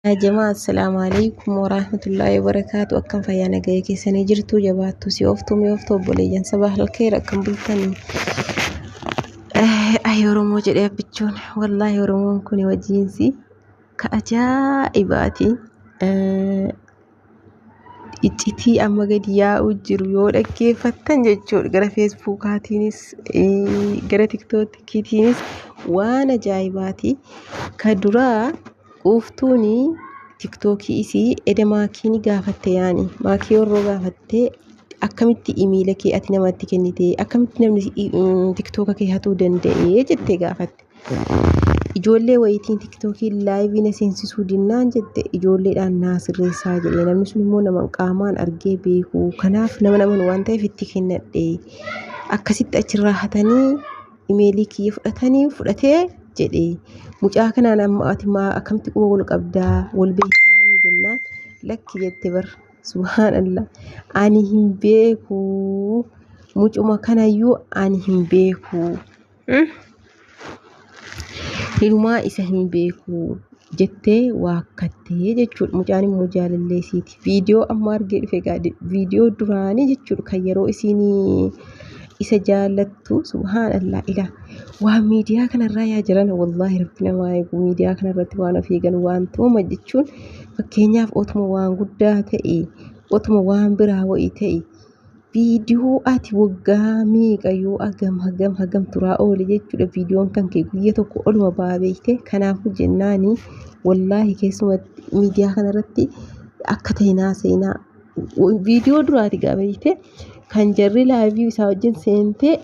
Yaa jamaa assalaamu alaikum warahmatullaahi wabarakaatu. Akkam fayyaa nagaya keessanii jirtu? Jabaattu si ooftuu mi'ooftuu obboleeyyan saba halkeera, akkam bultanii? Ay Oromoo jedhee abbichuun, wallaahi Oromoon kun hojiinsi ka ajaa'ibaati. Iccitii amma gadi yaa'uu jiru yoo dhaggeeffattan jechuudha, gara feesbuukaatiinis gara tiktookiitiinis waan ajaa'ibaati. Ka duraa quuftuuni tiktookii isii eda maakiini gaafatte, yaani maakii warroo gaafatte, akkamitti imiila kee ati namatti kennite, akkamitti namni tiktooka kee hatuu danda'e jettee gaafatte. Ijoollee wayitiin tiktookii laayivii na seensisuu dinnaan jette, ijoolleedhaan naa sirreessaa jedhee, namni sun immoo nama qaamaan argee beeku, kanaaf nama naman waan ta'eef itti kennadhe, akkasitti achirraa hatanii imeelii kiyya fudhatanii fudhatee jedhe. Mucaa kanaan amma ati maa akkamitti quba wal qabdaa, wal beektaanii jennaan, lakki jette bar. Subhaanallah, ani hin beeku, mucuma kanayyuu ani hin beeku, hirumaa isa hin beeku jettee waakkattee jechuudha. Mucaan immoo jaalallee isiiti. Viidiyoo amma argee dhufe egaa, viidiyoo duraanii jechuudha, kan yeroo isiin isa jaallattu. Subhaanallah, ilaa waan miidiyaa kanarraa yaa jiran, wallaahi rabbi namaa eegu. Miidiyaa kanarratti waan of eegan waan tuuma jechuun, fakkeenyaaf otuma waan guddaa ta'e, otuma waan biraa wa'ii ta'e, viidiyoo ati waggaa meeqa yoo hagam hagam hagam turaa oole jechuudha, viidiyoon kan kee guyya tokko oluma ba'aa beekte. Kanaafuu jennaani, wallaahi keessumatti miidiyaa kanarratti akka ta'e naa seenaa viidiyoo duraati gaa beekte, kan jarri laayivii isaa wajjin seentee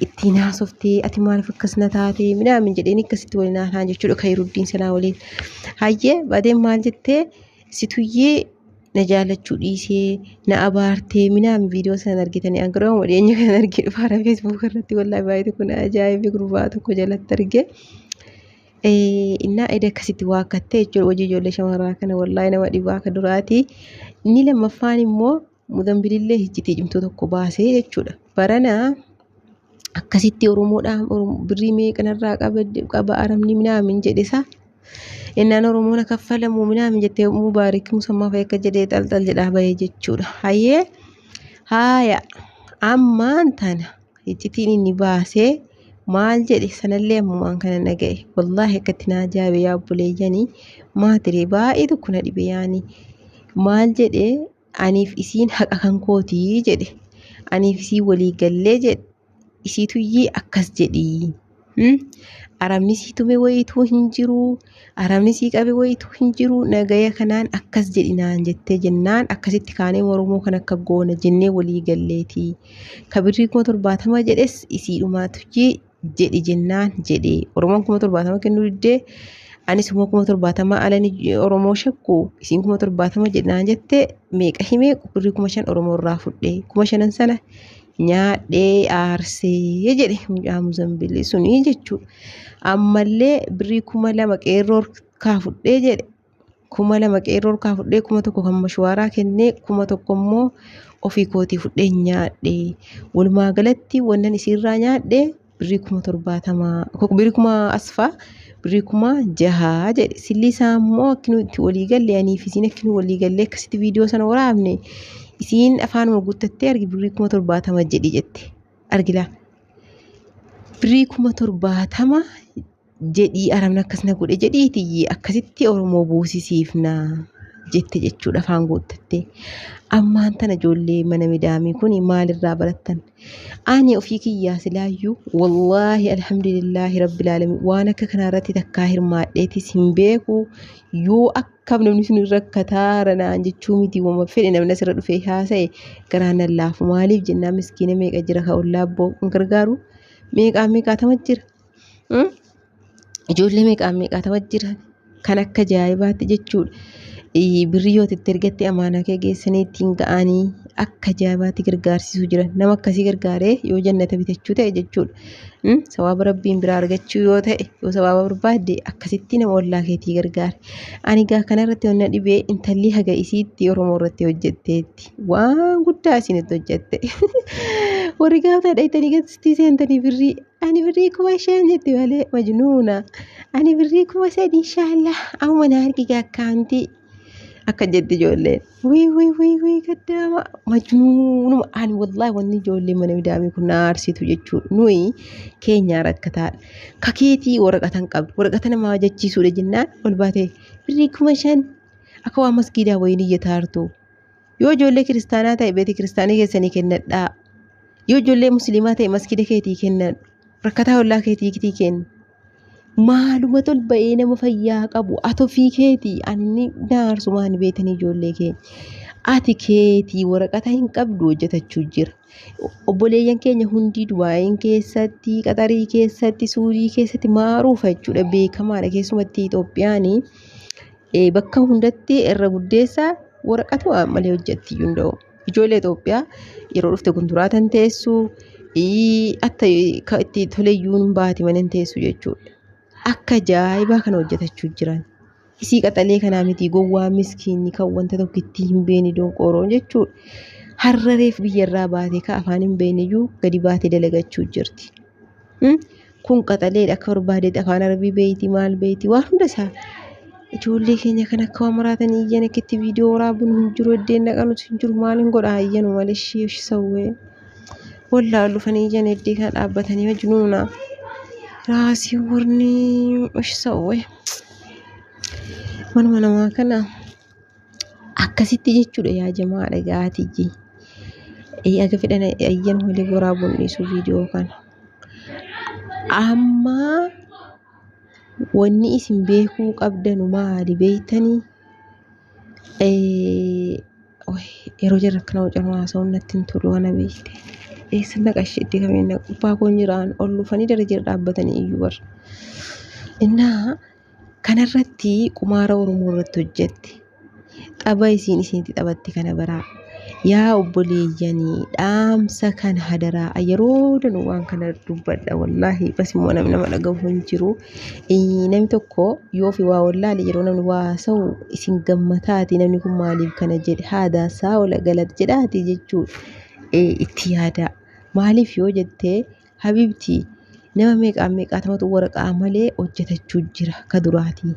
ittiin haasoftee, ati maaliif akkas na taate minaamin jedheen akkasitti waliin haasa'an jechuudha kan Hiruddiin sanaa waliin. Hayyee badeen maal jettee, situyyee na jaallachuu dhiisee na abaartee minaamin. Viidiyoo sana argitanii? Angaroo dhiyeenya kan argee dhufaara feesbuuk irratti, wallaahi baay'ee tokko na ajaa'ibe, gurbaa tokko jalatti arge. Innaa eda akkasitti waakkattee jechuudha. Hojii ijoollee shamarraa kana wallaahi nama dhibaa akka duraati. Inni lammaffaan immoo mudambilillee hiccitii cimtuu tokko baasee jechuudha. Barana akkasitti Oromoodhaan birrii meeqanarraa qaba aramni minaamin jedhe isaa. Innaan Oromoon kaffalamu minaamin jettee mubaarik musammaa fa'i akka jedhee xalxal jedhaa bahee jechuudha. Hayyee haaya, ammaan tana iccitiin inni baasee maal jedhe sanallee ammumaan kana dhaga'e. Wallaahi akkatti na ajaa'ibe yaa obboleeyyanii, maatiree baay'ee tokko na dhibe. Yaani maal jedhe? Aniif isiin haqa kan kootii jedhe, aniif isiin walii gallee jedhe, isiituyyii akkas jedhii. Arabni sii tume wayituu hin jiru, arabni sii qabe wayituu hin jiru, nagaya kanaan akkas jedhi naan jettee jennaan, akkasitti kaanee Oromoo kan akka goona jennee walii galleeti. Ka birrii 70,000 jedhes isiidhumaatuyyii jedhi jennaan jedhe. Oromoon 70,000 kennuu diddee, anis immoo 70,000 alani Oromoo shakku, isiin 70,000 jedhinaan jette, meeqa himee, birrii 5,000 Oromoo irraa fudhe, 5,000 sana nyaadhee aarsee jedhe mucaa muzambilii sunii jechuudha. Ammallee birrii 2,000 qeerroo kaa fudhee jedhe, 2,000 qeerroo kaa fudhee, 1,000 kan mashwaaraa kennee, 1,000 immoo ofii kootii fudhee nyaadhe. Walumaa galatti wannan isiirraa nyaadhe birrii 70,000, birrii kuma asfaa, birrii 6,000 jedhe. Silli isaa immoo akki nuti itti walii galle, anii fi isiin akki nu walii galle, akkasitti viidiyoo sana waraabne, isiin afaanuma guuttattee argi birrii 70,000 jedhi jette. Argilaa. Birrii 70,000 jedhii, arabni akkas na godhe jedhiitii akkasitti Oromoo buusisiifna jette jechuudha afaan guuttattee. Ammaan tana ijoollee mana midaamii kun maalirraa barattan? Ani ofii kiyyaa silaayyuu wallaahi alhamdulillaahi rabbil aalamiin waan akka kanaa irratti takkaa hirmaadheetis hin beeku. Yoo akkam namni sun rakkataara naan jechuu miti, wama fedhe namni asirra dhufee haasa'e garaan nan laafu. Maaliif jennaan, miskiina meeqa jira ka ollaa abboo kun gargaaru, meeqaa meeqaatama jira. Ijoollee meeqaa meeqaatama jira kan akka ajaa'ibaatti jechuudha. Birrii yoo itti ergatte amaanaa kee geessanii ittiin ga'anii akka ajaa'ibaatti gargaarsisuu jiran. Nama akkasii gargaaree yoo jannata bitachuu ta'e jechuudha. Sawaaba rabbiin biraa argachuu yoo ta'e yoo sawaaba barbaadde akkasitti nama ollaa keetii gargaari. Ani gaa kanarratti wanna dhibee intalli haga isiitti Oromoo irratti hojjetteetti. Waan guddaa isinitti hojjette. Warri gaafa dhayitanii gadi seentanii birrii ani birrii 5000 jetti malee majnuuna. Ani birrii 3000 inshaallah amma na argi akkaantii. Akka jetti ijoolleen. Wii wii wii wii gaddaama majnuunuma ani wallaahi wanni ijoollee mana midaamii kun na aarsitu jechuudha. Nuyi keenyaa rakkataadha. Kakeetii waraqata hin qabdu. Waraqata nama ajachiisuudha jennaan ol baatee birrii 5000 akka waan masgiidaa wayii niyya taartu. Yoo ijoollee kiristaanaa ta'e beeti kiristaanii keessanii kennadhaa. Yoo ijoollee musliimaa ta'e masgiida keetii kennadhu. Rakkataa ollaa keetiitii kenni. Maaluma tol ba'ee nama fayyaa qabu ati ofii keetii ani na aarsu maani beetanii ijoollee keenya. Ati keetii waraqata hin qabdu hojjetachuu jira. Obboleeyyan keenya hundi Dubaayin keessatti, Qaxarii keessatti, Suudii keessatti maaruufa jechuudha beekamaadha. Keessumatti Itoophiyaan bakka hundatti irra guddeessa waraqatu malee hojjetti iyyuu hunda'u. Ijoollee Itoophiyaa yeroo dhufte kontiraatan teessu atta itti toleyyuu hin baati mana hin teessu jechuudha. Akka ajaa'ibaa kana hojjetachuu jiran. Isii qaxalee kanaa miti gowwaa miskiinni kan wanta tokko itti hin beekne donqooroon jechuudha. Har'a reef biyyarraa baatee ka afaan hin beekne iyyuu gadi baatee dalagachuu jirti. Kun qaxaleedha akka barbaadetti afaan arabii beeyti maal beeyti waan hunda isaa. Ijoollee keenya kan akka waan maraatanii iyyan akka itti viidiyoo waraabuun hin jiru eddeen dhaqanus hin jiru maaliin godhaa iyyanu malee ishee sawwee. Wallaa dhufanii iyyan eddee kana dhaabbatanii majnuuna. Raasii warni sawwee. Manuma namaa kana akkasitti jechuudha yaa jamaa dhaga'aatii. Aga fedhan ayyan malee waraabuun dhiisu viidiyoo kana. Amma wanni isin beekuu qabdanu maali beektanii? Yeroo jarri akkana wacanuu haasa'uun natti hin tolu kana beekte. Eessa naqa ishee itti kamiin naqu gubbaa koon jiraan ol dhufanii dara jira dhaabbatanii iyyuu bara. Innaa kanarratti qumaara Oromoo irratti hojjette. Tapha isiin isinitti taphatte kana baraa. Yaa obboleeyyanii dhaamsa kana hadaraa yeroo danuu waan kana dubbadha wallaahi bas immoo namni nama dhagahu hin jiru. Namni tokko yoo ofii waa wallaale yeroo namni waa haasa'u isin gammataati namni kun maaliif kana jedhe haadaasaa ola galata jedhaati jechuudha. Itti yaada. Maaliif yoo jettee habiibti nama meeqaan meeqaatamatu waraqaa malee hojjetachuu jira ka duraatii.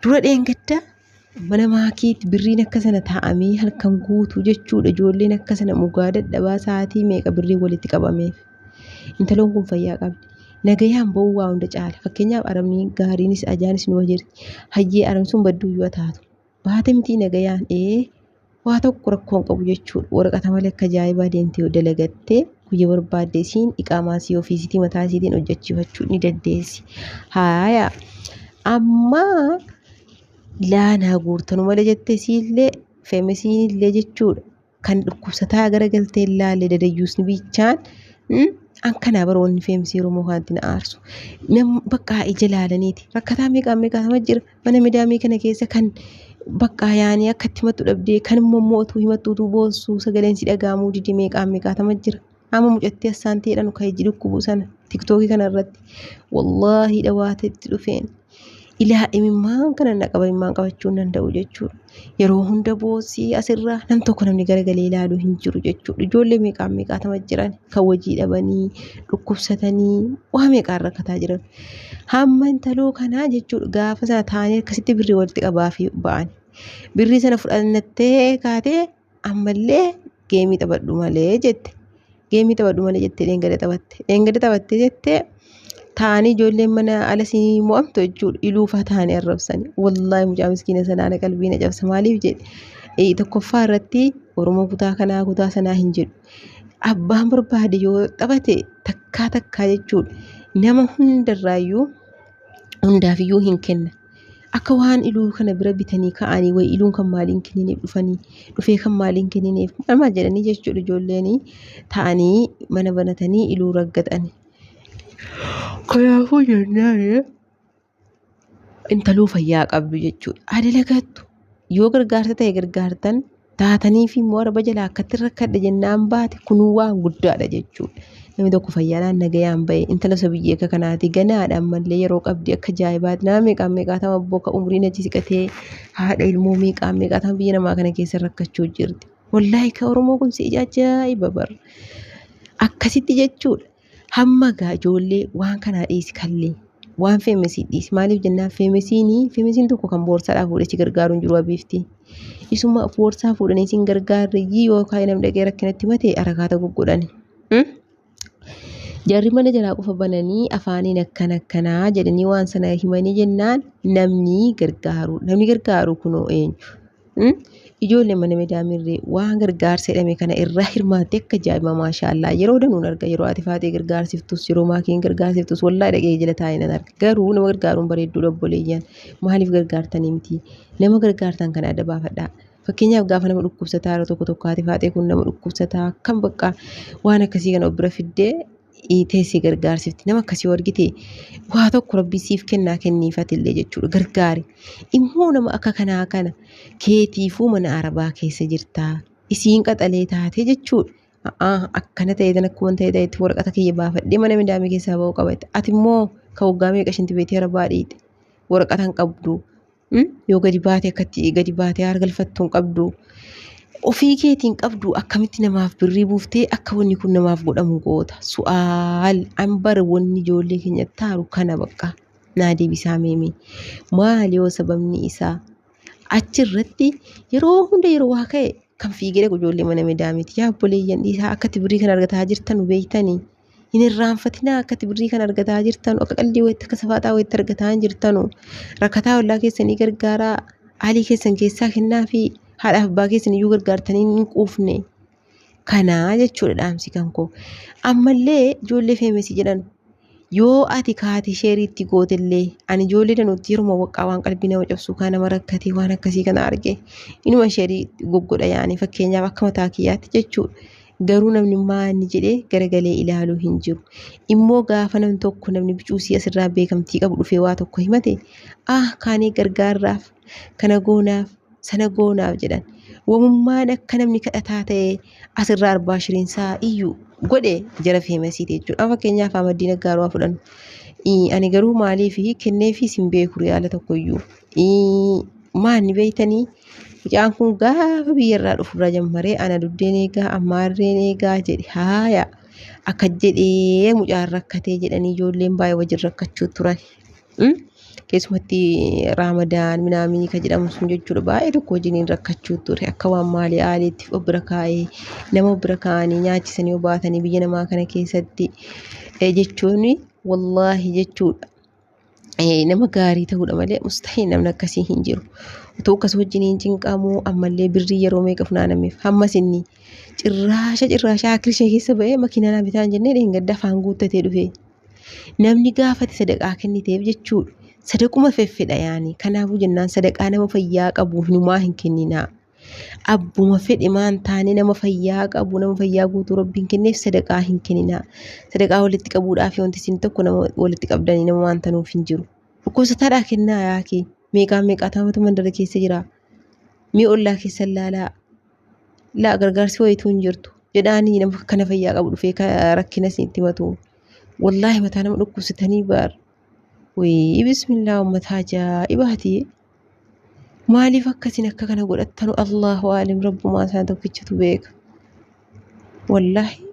Dura dheengadda mana maakiitti birriin akka sana taa'amee halkan guutuu jechuudha. Ijoolleen akka sana mugaa dadhabaa sa'aatii meeqa birriin walitti qabameef. Intaloon kun fayyaa qabdi. Nagayaan ba'uu waa hunda caala. Fakkeenyaaf arabni gaariinis ajaanis numa jirti. Hayyee arabni sun badduu yoo taatu. Baate miti nagayaan ee waa tokko rakkoo hin qabu jechuudha. Waraqata malee akka ajaa'ibaa deemtee yoo dalagattee guyyaa barbaadde isiin iqaamaa isii ofiisiitii mataa isiitiin hojjechiifachuu ni dandeessi. Haaya amma laanaa guurtanu malee jettee isiillee feemisiinillee jechuudha. Kan dhukkubsataa garagaltee ilaalle dadayyuusni bichaan an kanaa bara wanni feemsii Oromoo kanatti na aarsu. Nam bakka ija laalaniiti. Rakkataa meeqaan meeqaatama jira mana midaamii kana keessa kan bakka yaanii akka itti himattu dhabdee kan immoo mootuu himattuutu boossu sagaleen si dhaga'amuu dide meeqaan meeqaatama jira. Amma mucattii assaantee jedhanu kan iji dhukkubu sana tiktookii kana irratti wallaahi dhawaate itti dhufeen. Ilaa imimmaan kana na qaba imimmaan qabachuu hin danda'u jechuudha. Yeroo hunda boosii asirraa nam tokko namni garagalee ilaaluu hin jiru jechuudha. Ijoollee meeqaan meeqaatama jiran kan hojii dhabanii dhukkubsatanii waa meeqaan rakkataa jiran. Hamma intaloo kanaa jechuudha gaafa sana taa'anii akkasitti birrii walitti qabaa fi ba'an. Birrii sana fudhannattee kaatee ammallee geemii taphadhu malee jette. Geemii taphadhu malee jettee dheengada taphatte. Dheengada taphattee jettee taa'anii ijoolleen mana ala sii mo'amtu jechuudha. Iluufaa taa'anii arrabsanii. Wallaahi mucaa miskiina sanaa na qalbii na cabsa maaliif jedhe. Tokkoffaa irratti Oromoo kutaa kanaa kutaa sanaa hin jedhu. Abbaan barbaade yoo taphate takkaa takkaa jechuudha. Nama hundarraayyuu hundaafiyyuu hin kenna. Akka waan iluu kana bira bitanii ka'anii wayi iluun kan maaliin kennineef dhufanii dhufee kan maaliin kennineef maal jedhanii jechuudha ijoolleen taa'anii mana banatanii iluu raggaxani. Kanaafuu jennaan Intaloo fayyaa qabdu jechuudha. Haa dalagattu. Yoo gargaarsa ta'e gargaartan taatanii fi immoo araba jalaa akkatti rakkadhe jennaan baate kunuu waan guddaadha jechuudha. Namni tokko fayyaadhaan nagayaan bahe intala isa biyya akka kanaati ganaadha ammallee yeroo qabdi akka ajaa'ibaati nama meeqaan meeqaatama abboo ka umriin achi siqatee haadha ilmoo meeqaan meeqaatama biyya namaa kana keessa rakkachuu jirti. Wallaahi ka Oromoo kun si ajaa'iba bara. Akkasitti jechuudha. Hamma gaa ijoollee waan kanaa dhiisi kallee waan feemesii dhiisi maaliif jennaan feemesiin tokko kan boorsaadhaa fuudhee si gargaaru hin jiru abiifti. Isuma boorsaa fuudhanii si hin gargaarre yookaan namni dhaqee rakkinatti himate harakaata goggodhani. Jarri mana jalaa qofa bananii afaaniin akkana akkanaa jedhanii waan sana himanii jennaan namni gargaaru namni gargaaru kunoo eenyu? Ijoollee mana medaamirree waan gargaarsa jedhame kana irraa hirmaatte akka ajaa'iba maashaallaa yeroo danuun arga yeroo ati faatee gargaarsiftus yeroo maakiin gargaarsiftus wallaahi dhaqee jala taa'ee nan arga garuu nama gargaaruun bareedduu obboleeyyan maaliif gargaartanii miti nama gargaartan kana adda baafadhaa. Fakkeenyaaf gaafa nama dhukkubsataa yeroo tokko tokko haati faatee kun nama dhukkubsataa akkam bakka waan akkasii kana of bira fiddee teessee gargaarsifti. Nama akkasii yoo argite waa tokko rabbi siif kennaa kenniifatillee jechuudha gargaari. Immoo nama akka kanaa kana keetiifuu mana arabaa keessa jirtaa isiin qaxalee taate jechuudha. Akkana ta'e tan akkuma ta'e ta'etti waraqata kiyya baafadhee mana midaamii keessaa ba'uu qaba. Ati immoo kan waggaa meeqa shinti beetee arabaa dhiite waraqata hin qabdu. Yoo gadi baate akkatti gadi baatee hargalfattu hin qabdu. Ofii keetiin qabdu akkamitti namaaf birrii buuftee akka wanni kun namaaf godhamu goota. Su'aal an bara wanni ijoollee keenya taaru kana bakka naa deebisaa meemee. Maali yoo sababni isaa achirratti yeroo hunda yeroo waa ka'e kan fiigee dhaqu ijoollee mana medaamiti. Yaa obboleeyyan dhiisaa akkatti birrii kana argataa jirtan beektanii. Hin irraanfatinaa akkatti birrii kana argataa jirtan akka qaldii wayitti akka safaaxaa wayitti argataa hin jirtanu. Rakkataa ollaa keessanii gargaaraa haalii keessan keessaa kennaa fi haadhaaf abbaa keessan iyyuu gargaartanii hin quufne. Kanaa jechuudha dhaamsi kan koo. Ammallee ijoollee feemesii jedhan yoo ati kaate sheeriitti gootellee ani ijoollee danuutti yeruma waqqaa waan qalbii nama cabsu kan nama rakkatee waan akkasii kana arge inuma sheerii goggodha yaani fakkeenyaaf akka mataa kiyyaatti jechuudha. Garuu namni maanni jedhee garagalee ilaaluu hin jiru. Immoo gaafa namni tokko namni bicuusii asirraa beekamtii qabu dhufee waa tokko himate ah kaanee gargaarraaf kana goonaaf sana goonaaf jedhan. Wamummaan akka namni kadhataa ta'e asirraa arbaa shiriinsaa iyyuu godhe jara feemesiiti jechuudha. Amma fakkeenyaaf Ahmadiin Aggaaroo haa fudhannu. Ani garuu maaliif kenneefis hin beeku riyaala tokkoyyuu. Maanni beektanii mucaan kun gaafa biyyarraa dhufurraa jammaree ana duddeen eegaa ammaarreen eegaa jedhe haaya akka jedhee mucaan rakkatee jedhanii ijoolleen baay'ee wajjin rakkachuu turan. Keessumatti Raamadaan minaaminii kan jedhamu sun jechuudha baay'ee tokko wajjiniin rakkachuu ture akka waan maalii aaliitti of bira kaa'ee nama of bira kaa'anii nyaachisanii obaatanii biyya namaa kana keessatti jechuun wallaahi jechuudha. Nama gaarii ta'uudha malee mustahil namni akkasii hin jiru. Otoo akkas wajjiniin cinqamuu ammallee birrii yeroo meeqa funaanameef hammas inni cirraasha cirraasha akirishee keessa ba'ee makiinaa naa bitaan jennee dheengadda afaan guuttatee dhufe. Namni gaafate sadaqaa kenniteef jechuudha. Sadaquma feffedha yaani. Kanaafuu jennaan sadaqaa nama fayyaa qabu hinumaa hin kenninaa. Abbuma fedhe maan taane nama fayyaa qabu nama fayyaa guutuu rabbiin kenneef sadaqaa hin kenninaa. Sadaqaa walitti qabuudhaaf wanti isin tokko nama walitti qabdanii nama waan tanuuf hin jiru. Dhukkubsataadhaa kennaa yaakee meeqaan meeqaa taamatu mandara keessa jira. Mee ollaa keessa laalaa. Laa gargaarsi wayituu hin jirtu. Jedhaanii nama kana fayyaa qabu dhufee rakkina isinitti himatu. Wallaahi mataa nama dhukkubsatanii baar. Wayii bismillaa uummata ajaa'ibaati. Maaliif akkasin akka kana godhattanu Allahu aalim rabbumaa isaa tokkichatu beeka. Wallaahi